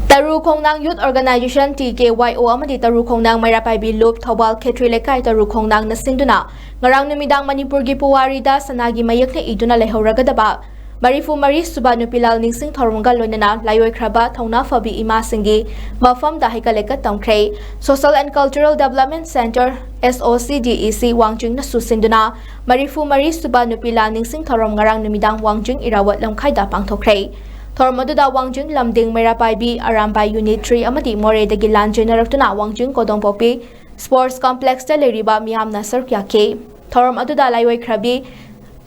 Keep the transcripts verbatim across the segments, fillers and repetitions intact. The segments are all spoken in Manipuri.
ꯇꯔꯨ ꯈꯣꯡꯅꯥꯡ Youth Organization, T K Y O, ꯑꯃꯗꯤ ꯇꯔꯨ ꯈꯣꯡꯅꯥꯡ ꯃꯩꯔꯥ ꯄꯥꯏꯕꯤ ꯂꯨꯞ, ꯊꯧꯕꯥꯜ ꯈꯦꯇ꯭ꯔꯤ ꯂꯩꯀꯥꯏ ꯇꯔꯨ ꯈꯣꯡꯅꯥꯡꯅ ꯁꯤꯟꯗꯨꯅ ꯉꯔꯥꯡ ꯅꯨꯃꯤꯗꯥꯡ ꯃꯅꯤꯄꯨꯔꯒꯤ ꯄꯨꯋꯥꯔꯤꯗ ꯁꯅꯥꯒꯤ ꯃꯌꯦꯛꯅ ꯏꯗꯨꯅ ꯂꯩꯍꯧꯔꯒꯗꯕ ꯃꯔꯤꯐꯨ ꯃꯔꯤ ꯁꯨꯕ ꯅꯨꯄꯤꯂꯥꯜ ꯅꯤꯡꯁꯤꯡ ꯊꯧꯔꯝꯒ ꯂꯣꯏꯅꯅ ꯂꯥꯏꯑꯣꯏꯈ꯭ꯔꯕ ꯊꯧꯅꯥ ꯐꯕꯤ ꯏꯃꯥꯁꯤꯡꯒꯤ ꯃꯐꯝꯗ ꯍꯩꯀꯠ ꯂꯩꯀꯠ ꯇꯝꯈ꯭ꯔꯦ꯫ Social and Cultural Development Centre, S O C D E C, ꯋꯥꯡꯖꯤꯡꯅꯁꯨ ꯁꯤꯟꯗꯨꯅ ꯃꯔꯤꯐꯨ ꯃꯔꯤ ꯁꯨꯕ ꯅꯨꯄꯤꯂꯥꯜ ꯅꯤꯡꯁꯤꯡ ꯊꯧꯔꯝ ꯉꯔꯥꯡ ꯅꯨꯃꯤꯗꯥꯡ ꯋꯥꯡꯖꯤꯡ ꯏꯔꯥꯕꯣꯠ ꯂꯝꯈꯥꯏꯗ ꯄꯥꯡꯊꯣꯛꯈ꯭ꯔꯦ꯫ ꯊꯧꯔꯝ ꯑꯗꯨꯗ ꯋꯥꯡꯖꯤꯡ ꯂꯝꯗꯤꯡ ꯃꯩꯔꯥ ꯄꯥꯏꯕꯤ, ꯑꯔꯥꯝꯕꯥꯏ Unit three ꯑꯃꯗꯤ ꯃꯣꯔꯦꯗꯒꯤ ꯂꯥꯟ ꯆꯦꯟꯅꯔꯛꯇꯨꯅ ꯋꯥꯡꯖꯤꯡ ꯀꯣꯗꯣꯡꯄꯣꯛꯄꯤ Sports Complex ꯇ ꯂꯩꯔꯤꯕ ꯃꯤꯌꯥꯝꯅ ꯁꯔꯨꯛ ꯌꯥꯈꯤ꯫ ꯊꯧꯔꯝ ꯑꯗꯨꯗ ꯂꯥꯏꯑꯣꯏꯈ꯭ꯔꯕꯤ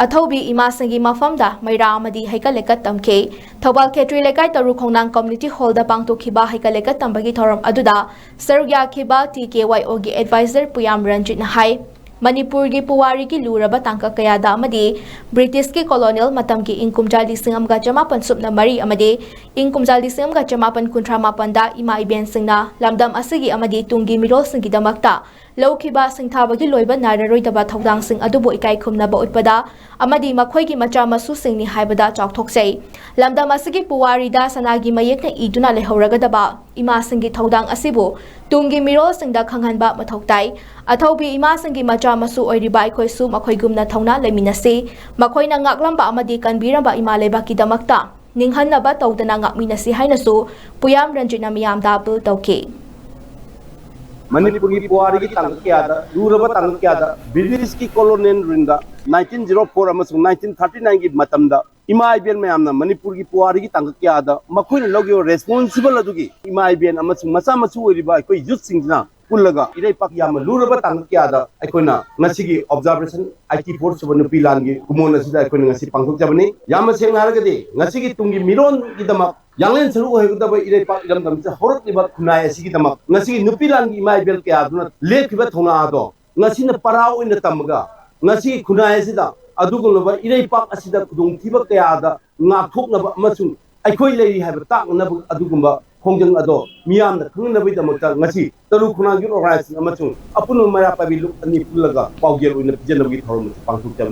ꯑꯊꯧꯕꯤ ꯏꯃꯥꯁꯤꯡꯒꯤ ꯃꯐꯝꯗ ꯃꯩꯔꯥ ꯑꯃꯗꯤ ꯍꯩꯀꯠ ꯂꯩꯀꯠ ꯇꯝꯈꯤ꯫ ꯊꯧꯕꯥꯜ ꯈꯦꯇ꯭ꯔꯤ ꯂꯩꯀꯥꯏ ꯇꯔꯨ ꯈꯣꯡꯅꯥꯡ Community Hall ꯗ ꯄꯥꯡꯊꯣꯛꯈꯤꯕ ꯍꯩꯀꯠ ꯂꯩꯀꯠ ꯇꯝꯕꯒꯤ ꯊꯧꯔꯝ ꯑꯗꯨꯗ ꯁꯔꯨꯛ ꯌꯥꯈꯤꯕ T K Y O ꯒꯤ Advisor ꯄꯨꯌꯥꯝ ꯔꯟꯖꯤꯠꯅ ꯍꯥꯏ, ꯃꯅꯤꯄꯨꯔꯒꯤ ꯄꯨꯋꯥꯔꯤꯒꯤ ꯂꯨꯔꯕ ꯇꯥꯡꯀꯛ ꯀꯌꯥꯗ ꯑꯃꯗꯤ ꯕ꯭ꯔꯤꯇꯤꯁꯀꯤ colonial ꯃꯇꯝꯒꯤ ꯏꯪ ꯀꯨꯝꯖꯥ ꯂꯤꯁꯤꯡ ꯑꯃꯒ ꯆꯃꯥꯄꯟ ꯁꯨꯞꯅ ꯃꯔꯤ ꯑꯃꯗꯤ ꯏꯪ ꯀꯨꯝꯖꯥ ꯂꯤꯁꯤꯡ ꯑꯃꯒ ꯆꯃꯥꯄꯟ ꯀꯨꯟꯊ꯭ꯔꯥ ꯃꯥꯄꯟꯗ ꯏꯃꯥ ꯏꯕꯦꯟꯁꯤꯡꯅ ꯂꯝꯗꯝ ꯑꯁꯤꯒꯤ ꯑꯃꯗꯤ ꯇꯨꯡꯒꯤ ꯃꯤꯔꯣꯜꯁꯤꯡꯒꯤꯗꯃꯛꯇ ꯂꯧꯈꯤꯕ ꯁꯤꯡꯊꯥꯕꯒꯤ ꯂꯣꯏꯕ ꯅꯥꯏꯔꯔꯣꯏꯗꯕ ꯊꯧꯗꯥꯡꯁꯤꯡ ꯑꯗꯨꯕꯨ ꯏꯀꯥꯏ ꯈꯨꯝꯅꯕ ꯎꯠꯄꯗ ꯑꯃꯗꯤ ꯃꯈꯣꯏꯒꯤ ꯃꯆꯥ ꯃꯁꯨꯁꯤꯡꯅꯤ ꯍꯥꯏꯕꯗ ꯆꯥꯎꯊꯣꯛꯆꯩ꯫ ꯂꯝꯗꯝ ꯑꯁꯤꯒꯤ ꯄꯨꯋꯥꯔꯤꯗ ꯁꯅꯥꯒꯤ ꯃꯌꯦꯛꯅ ꯏꯗꯨꯅ ꯂꯩꯍꯧꯔꯒꯗꯕ ꯏꯃꯥꯁꯤꯡꯒꯤ ꯊꯧꯗꯥꯡ ꯑꯁꯤꯕꯨ ꯇꯨꯡꯒꯤ ꯃꯤꯔꯣꯜꯁꯤꯡꯗ ꯈꯪꯍꯟꯕ ꯃꯊꯧ ꯇꯥꯏ꯫ ꯑꯊꯧꯕꯤ ꯏꯃꯥꯁꯤꯡꯒꯤ ꯃꯆꯥ ꯃꯁꯨ ꯑꯣꯏꯔꯤꯕ ꯑꯩꯈꯣꯏꯁꯨ ꯃꯈꯣꯏꯒꯨꯝꯅ ꯊꯧꯅꯥ ꯂꯩꯃꯤꯟꯅꯁꯤ꯫ ꯃꯈꯣꯏꯅ ꯉꯥꯛꯂꯝꯕ ꯑꯃꯗꯤ ꯀꯟꯕꯤꯔꯝꯕ ꯏꯃꯥ ꯂꯩꯕꯥꯛꯀꯤꯗꯃꯛꯇ ꯅꯤꯡꯍꯟꯅꯕ ꯇꯧꯗꯅ ꯉꯥꯛꯃꯤꯟꯅꯁꯤ ꯍꯥꯏꯅꯁꯨ ꯄꯨꯌꯥꯝ ꯔꯟꯖꯤꯠꯅ ꯃꯤꯌꯥꯝꯗ ꯑꯥꯄꯤꯜ ꯇꯧꯈꯤ꯫ ꯃꯅꯤꯄꯨꯔꯒꯤ ꯄꯨꯋꯥꯔꯤꯒꯤ ꯇꯥꯡꯀꯛ ꯀꯌꯥꯗ, ꯂꯨꯔꯕ ꯇꯥꯡꯀꯛ ꯀꯌꯥꯗ, ꯕ꯭ꯔꯤꯇꯤꯁꯀꯤ colonial ꯔꯨꯜꯗ nineteen zero four ꯑꯃꯁꯨꯡ nineteen thirty nine ꯒꯤ ꯃꯇꯝꯗ ꯏꯃꯥ ꯏꯕꯦꯟ ꯃꯌꯥꯝꯅ ꯃꯅꯤꯄꯨꯔꯒꯤ ꯄꯨꯋꯥꯔꯤꯒꯤ ꯇꯥꯡꯀꯛ ꯀꯌꯥꯗ ꯃꯈꯣꯏꯅ ꯂꯧꯈꯤꯕ responsible ꯑꯗꯨꯒꯤ ꯏꯃꯥ ꯏꯕꯦꯟ ꯑꯃꯁꯨꯡ ꯃꯆꯥ ꯃꯁꯨ ꯑꯣꯏꯔꯤꯕ ꯑꯩꯈꯣꯏ youth ꯁꯤꯡꯁꯤꯅ ꯄꯨꯜꯂꯒ ꯏꯔꯩꯄꯥꯛ ꯌꯥꯝꯅ ꯂꯨꯔꯕ ꯇꯥꯡꯀꯛ ꯀꯌꯥꯗ ꯑꯩꯈꯣꯏꯅ ꯉꯁꯤꯒꯤ observation eighty four ꯁꯨꯕ ꯅꯨꯄꯤ ꯂꯥꯟꯒꯤ ꯀꯨꯝꯑꯣꯟ ꯑꯁꯤꯗ ꯑꯩꯈꯣꯏꯅ ꯉꯁꯤ ꯄꯥꯡꯊꯣꯛꯆꯕꯅꯤ꯫ ꯌꯥꯝꯅ ꯁꯦꯡꯅ ꯍꯥꯏꯔꯒꯗꯤ ꯉꯁꯤꯒꯤ ꯇꯨꯡꯒꯤ ꯃꯤꯔꯣꯟꯒꯤꯗꯃꯛ ꯌꯥꯡꯂꯦꯟ ꯁꯔꯨ ꯑꯣꯏꯍꯧꯒꯗꯕ ꯏꯔꯩꯄꯥꯛ ꯏꯔꯝꯗꯝꯁꯤꯗ ꯍꯧꯔꯛꯂꯤꯕ ꯈꯨꯟꯅꯥꯏ ꯑꯁꯤꯒꯤꯗꯃꯛ ꯉꯁꯤꯒꯤ ꯅꯨꯄꯤ ꯂꯥꯟꯒꯤ ꯏꯃꯥ ꯏꯕꯦꯜ ꯀꯌꯥꯗꯨꯅ ꯂꯦꯞꯈꯤꯕ ꯊꯧꯅꯥ ꯑꯗꯣ ꯉꯁꯤꯅ ꯄꯔꯥ ꯑꯣꯏꯅ ꯇꯝꯃꯒ ꯉꯁꯤꯒꯤ ꯈꯨꯟꯅꯥꯏ ꯑꯁꯤꯗ ꯑꯗꯨꯒꯨꯝꯂꯕ ꯏꯔꯩꯄꯥꯛ ꯑꯁꯤꯗ ꯈꯨꯗꯣꯡꯊꯤꯕ ꯀꯌꯥꯗ ꯉꯥꯛꯊꯣꯛꯅꯕ ꯑꯃꯁꯨꯡ ꯑꯩꯈꯣꯏ ꯂꯩꯔꯤ ꯍꯥꯏꯕ ꯇꯥꯛꯅꯅꯕ ꯑꯗꯨꯒꯨꯝꯕ ꯈꯣꯡꯖꯪ ꯑꯗꯣ ꯃꯤꯌꯥꯝꯅ ꯈꯪꯅꯕꯒꯤꯗꯃꯛꯇ ꯉꯁꯤ ꯇꯔꯨ ꯈꯨꯅꯥꯡ Youth Organization ꯑꯃꯁꯨꯡ ꯑꯄꯨꯟꯕ ꯃꯩꯔꯥ ꯄꯥꯏꯕꯤ ꯂꯨꯞ ꯑꯅꯤ ꯄꯨꯜꯂꯒ ꯄꯥꯎꯖꯦꯜ ꯑꯣꯏꯅ ꯄꯤꯖꯅꯕꯒꯤ ꯊꯧꯔꯝ ꯑꯁꯤ ꯄꯥꯡꯊꯣꯛꯆꯕꯅꯤ꯫